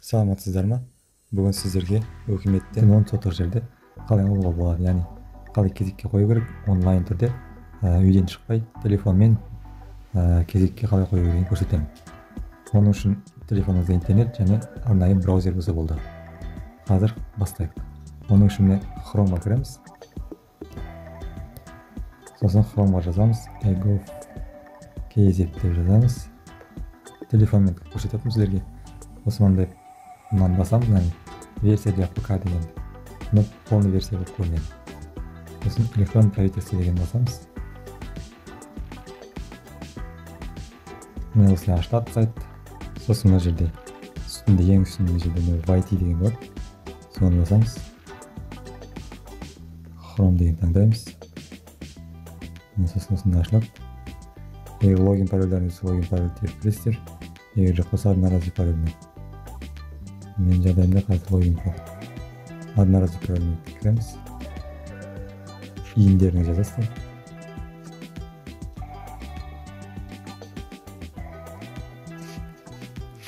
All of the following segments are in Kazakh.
Саламатсыздар ма? Бүгін сіздерге өкіметтен 10 сотық жерді қалай алуға болады, яғни қалай кезекке қою керек, онлайн түрде үйден шықпай телефонмен кезекке қалай қою керегін көрсетемін. Оның үшін телефоныңызда интернет және арнайы браузер болса болды. Қазір бастайық. Оның үшін міне Chrome'a кіреміз. Сосын Chrome'a жазамыз, egov.kz деп жазамыз. Телефонмен көрсетемін сіздерге. Осы мынандай мынаны басамыз, яғни версия для ПК дегенді. Мына полный версия болып көрінеді. Сосын электронный правительство деген басамыз. Міне осылай ашылады сайт. Сосын мына жерде үстінде, ең үстінде жерде войти деген бар. Соны басамыз. Chrome деген таңдаймыз. Міне сосын осында ашылады. Егер логин парольдеріңіз, логин пароль теріп кіресіздер. Егер жоқ болса, одноразовый парольмен. Мен жағдайымда қазір логин пароль. Одноразовый парольмен кіреміз. ИИНдеріңізді жазасыздар.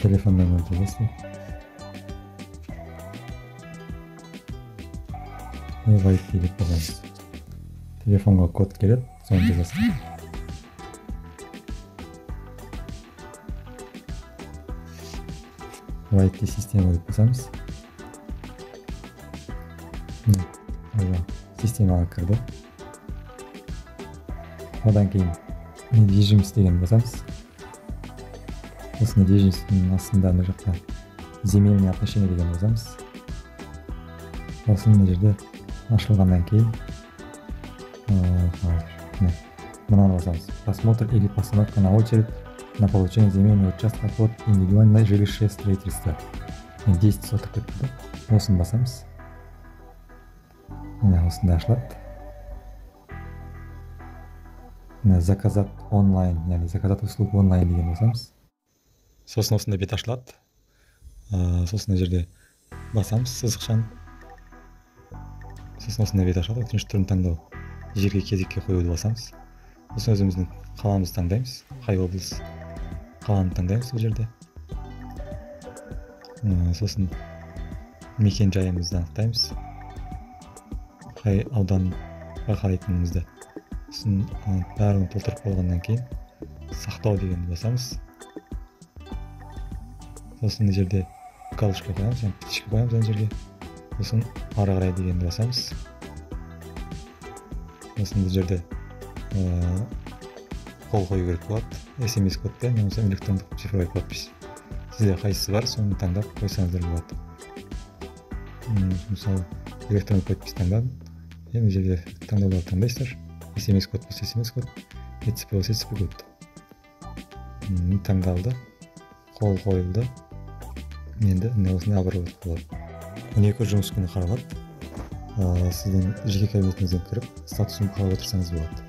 Телефон нөмірін жазасыздар. И войти деп басамыз. Телефонға код келеді, соны жазасыздар. Войти система деп басамыз. Системаға кірді. Одан кейін недвижимость деген басамыз. Осы недвижимостьтің астында мына жақта земельные отношения деген басамыз. Осы мына жерде ашылғаннан кейін мынаны басамыз. Просмотр или постановка на очередь на получение земельного участка под индивидуальное жилище строительство. 10 соток деп тұрды. Осыны басамыз. Міне осында ашылады. Міне заказать онлайн, яғни заказать услугу онлайн деген басамыз. Сосын осында бет ашылады. Сосын мына жерде басамыз сызықшаны. Сосын осында бет ашылады. Өтініш түрін таңдау. Жерге кезекке қоюды басамыз. Сосын өзіміздің қаламызды таңдаймыз. Қай облыс қаланы таңдаймыз бұл жерде. Сосын мекен жайымызды анықтаймыз. Қай ауданға қарайтынымызды. Сосын барлығын толтырып болғаннан кейін сақтау дегенді басамыз. Сосын мына жерде галочка қоямыз, яғни птичка қоямыз ана жерге. Сосын ары қарай дегенді басамыз. Сосын бұл жерде қол қою керек болады. SMS кодпен, немесе электрондық цифровой подпись. Сізде қайсысы бар, соны таңдап қойсаңыздар болады. Мысалы, электронды подпись таңдадым. Мына жерде таңдауларды таңдайсыздар. SMS код болса SMS код, ЭЦП болса ЭЦП код. Таңдалды, қол қойылды. Енді міне осындай обработка болады. 12 жұмыс күні қаралады. Сіздің жеке кабинетіңізден кіріп, статусын қарап отырсаңыз болады.